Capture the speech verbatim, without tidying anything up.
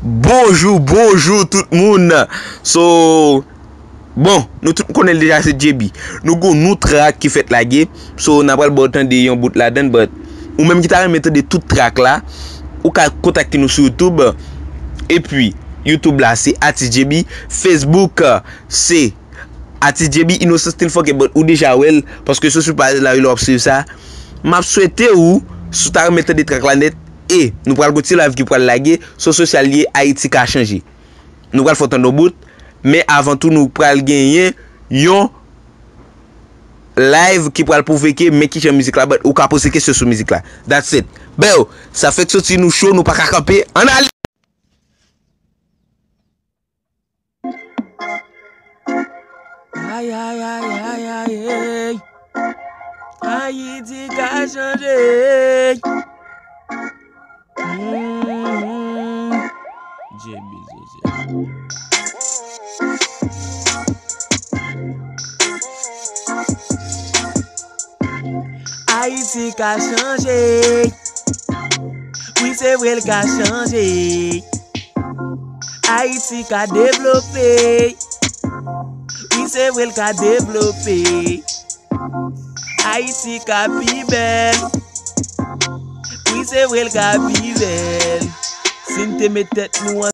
Bonjou, bonjou tout moun. So, bon, nou tout konnen l deja, se J B. Nou gon nou trak ki fèt lage. So, n a pral ba w tande yon bout ladann, but ou menm ki ta renmen tande tout trak la, ou ka kontakte nou sou YouTube. Epi, YouTube la, se Atis J B. Facebook, se Atis J B, Innocent Still Funky, but ou deja wè l, paske se sou paj la, w ap swiv sa. M ap swete ou, si w ta renmen tande trak la nèt, e nou pral gon ti live ki pral lage, sou sosyal li ye, Ayiti ka chanje. Nou pral fè w tande yon bout, men avan tou, nou pral genyen yon live ki pral pwouve ke men kijan mizik la bat, ou ka poze kesyon sou mizik la. That's it. Bèw, sa fèk soti, nou cho, nou pa ka kanpe. Ann ale! Ay, ay, ay, ay, ay, ey. Ayiti ka chanje. Mm. J B Joseph. Ayiti ka chanje. Wi, se vre, l ka chanje. Ayiti ka devlope. Wi, se vre, l ka devlope. Ayiti ka pi bèl. Wi, se vre, l ka pi bèl. Si n te met tèt nou